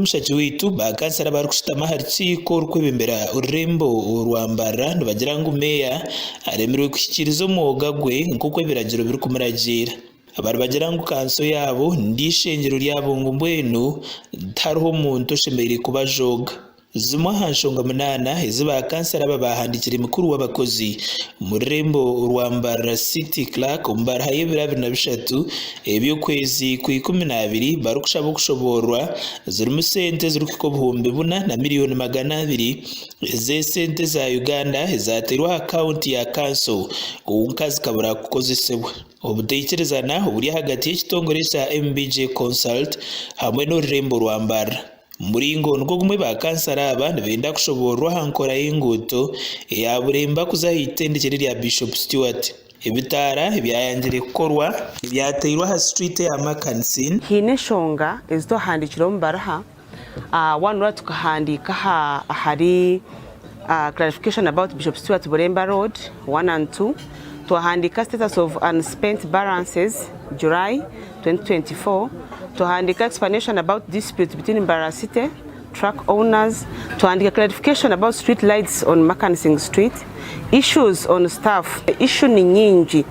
Omushaki waitu, ba kansara abarikushutama aha rukiiko orukwebembera orurembo orwa Mbarara nibagira ngu meeya aremirwe kuhikiiriza omwoga gwe nk'oku ebiragiro birikumuragiira. Aba nibagira ngu kanso yaabo n'eishengyero ryabo ngu mbwenu tihariho muntu oshemereire kubajooga. Zimwe aha nshonga munaana ezi ba kansara aba baahandiikire mukuru w'abakozi omu rurembo rwa Mbarara City Clerk omu baruha y'ebiro 23 eby'okwezi kwa 12 barikushaba okushoboororwa zirimu sente ezirikuhika 4000 na miriyoni 200 ez'esente za Uganda ezaateirwe aha kaunti ya kanso kwonka zikabura kukozesibwa. Obutaikirizana oburi ahagati y'ekitongore ekya MBJ Consult hamwe n'orurembo rwa Mbarara. Omuringo nigwo gumwe ba kansara aba nibenda kushoboororwa aha nkora y'enguuto eya Buremba kuza aha itendekyero erya Bishop Stuart. Ebitaara ebyayangire kukorwa ebyateirwe aha street eya Makansin. Haine enshonga ezi twahandiikire omu baruha. Waaba noreeba tukahandiika ahari clarification about Bishop Stuart Buremba Road one and two, twahandiika status of unspent balances July 2024, twahandiika explanation about dispute between Mbarara City truck owners, twahandiika clarification about street lights on Makansing Street, issues on staff, issue ni nyingi.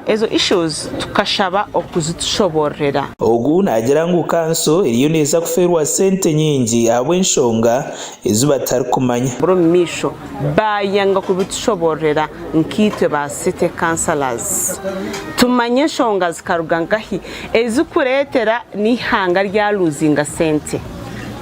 Ezo issues tukashaba okuzitushobororera. Ogu naagira ngu kanso eriyo neeza kufeerwa sente nyingi ahabw'enshonga ezi batarikumanya. Buri omu maisho baayanga kubitushobororera nkaitwe ba city councillors tumanye enshonga zikaruga nkahi ezikureetera n'eihanga rya luzinga sente.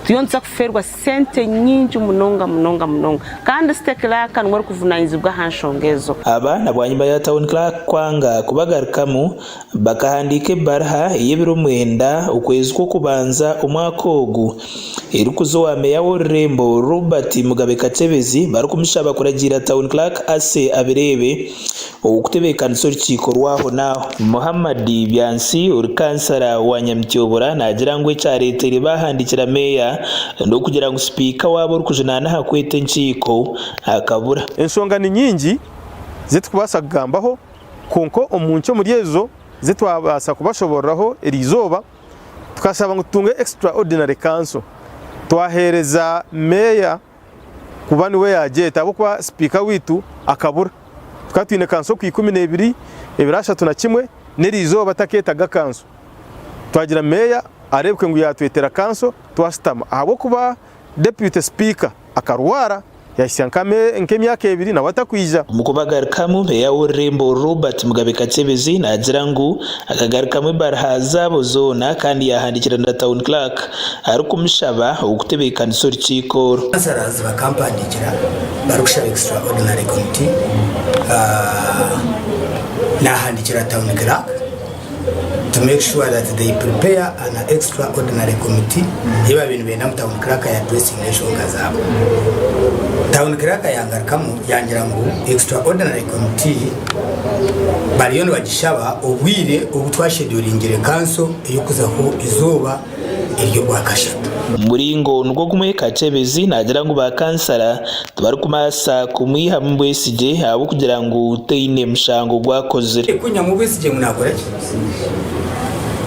Turiyo nituza kufeerwa sente nyingi munonga munonga munonga kandi city clerk niwe arikuvunanyizibwa aha nshonga ezo. Aba na bwanyima ya Town Clerk kwanga kubagarukamu, bakahandiika ebaruha ey'ebiro mwenda okwezi kw'okubanza omwaka ogu erikuza owa Meeya w'orurembo Robert Mugabe Kakyebezi barikumushaba kuragiira Town Clerk Ase Abireebe ow'okutebeekanisa orukiiko rw'aho n'aho. Muhammad Byansi ori kansara wa Nyamityobora naagira ngu ekyareeteire baahandiikira meeya n'okugira ngu sipiika waabo orikujunaana aha kweta enkiiko akabura. Enshonga ni nyingi zi turikubaasa kugambaho, kwonka omu nkye omuri ezo zi twabaasa kubashoboororaho eri izooba, tukashaba ngu tutunge extra ordinary council. Twaheereza meeya kuba niwe yaagyeta ahabw'okuba sipiika waitu akabura. Tukaba twine kanso ku 12, ebiro 31 n'eriizooba takeetaga kanso. Twagira meeya areebeke ngu yaatwetera kanso twashutama ahabw'okuba deputy sipiika akarwara yaahitsya nk'emyaka ebiri nawe atakwija. Omu kubagarukamu, Meeya w'orurembo Robert Mugabe Kakyebezi naagira ngu akagarukamu ebaruha zaabo zoona kandi yaahandiikira na Town Clerk arikumushaba okutebeekanisa orukiiko oru. Councillors bakampandiikira barikushaba extraordinary committee nahandiikira town clerk to make sure that they prepare an extraordinary committee ei babaire nibenda ngu town clerk ya addressinge enshonga zaabo. Town clerk yangarukamu yangira ngu extraordinary committee bariyo nibagishaba obwire obu twasheduringire kanso ey'okuzaho eizooba ery'Orwakashatu. Omu muringo nigwo gumwe, Kakyebezi naagira ngu ba kansara tibarikubaasa kumwihamu bwesigye ahabw'okugira ngu taine mushango ogu akozire. Kunyihamu obwesigye ngu naakora ki?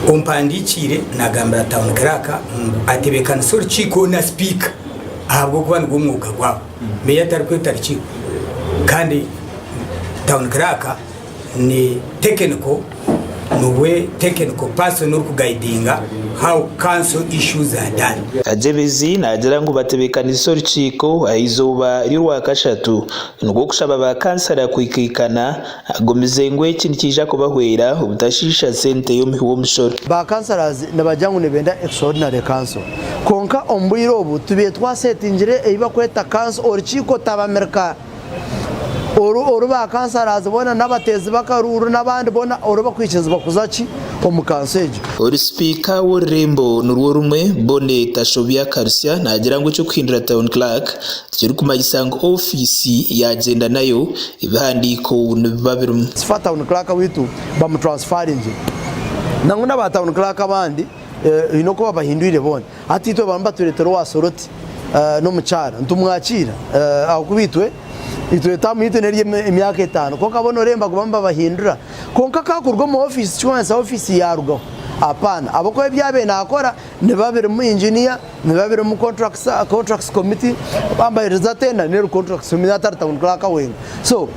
Ompandiikiire naagambira Town Clerk ngu atebeekanise orukiiko na Sipiika ahabw'okuba nigwo mwooga gwabo. Meeya tarikweta rukiiko kandi Town Clerk ni technical niwe technical person orikugaidinga how council issues are done. Kagyebezi naagira ngu batebeekanise orukiiko aha izooba ry'orwakashatu nikwo kushaba ba kansara kwikaikana agumize ngu eki nikiija kubahwera obutashiisha sente y'omuhi w'omushoro. Ba councillors nibagira ngu nibenda extraordinary council kwonka omu bwire obu tubaire twasetingire ei bakweta council orukiiko tabamirika oru oru ba councillors boona n'abateezi b'akaruuru n'abandi boona oru bakwikirizibwa kuza ki omu kanso egyo. Ori sipiika w'orurembo nirwo rumwe, Bonny Tashobya Karusya naagira ngu eky'okuhindura Town Clerk tikirikumanyisa ngu ofiisi yaagyenda nayo ebihandiiko nibiba birimu. Sifa Town Clerk waitu bamutransfaringire nangwa n'aba Town Clerk abandi haine oku babahindwire boona. Hati itwe barimu batureetera owa Soroti n'omukyara nitumwakiira ahakuba itwe itwe taamu yaitu n'eri emyaka etaano kwonka bo nooreeba nibaguma nibabahindura. Kwonka ka kuruga omu ofiisi tikirikumanyisa ofiisi yaarugaho. Apaana. Ahabw'okuba ebi abaire naakora nibiba birimu engineer, nibiba birimu contracts, contracts committee, bambaheereza tender n'eri contracts committee atari town clerk wenka. So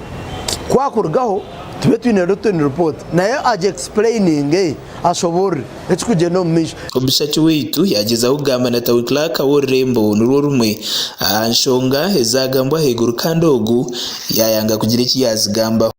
ku akurugaho tube twine written report nayo agi explaininge ashoboorore ekirikugyenda omu maisho. Omushaki waitu yaagyezaho kugamba na Town Clerk w'orurembo nirwo rumwe aha nshonga ezaagambwa ahaiguru kandi ogu yaayanga kugira eki yaazigambaho.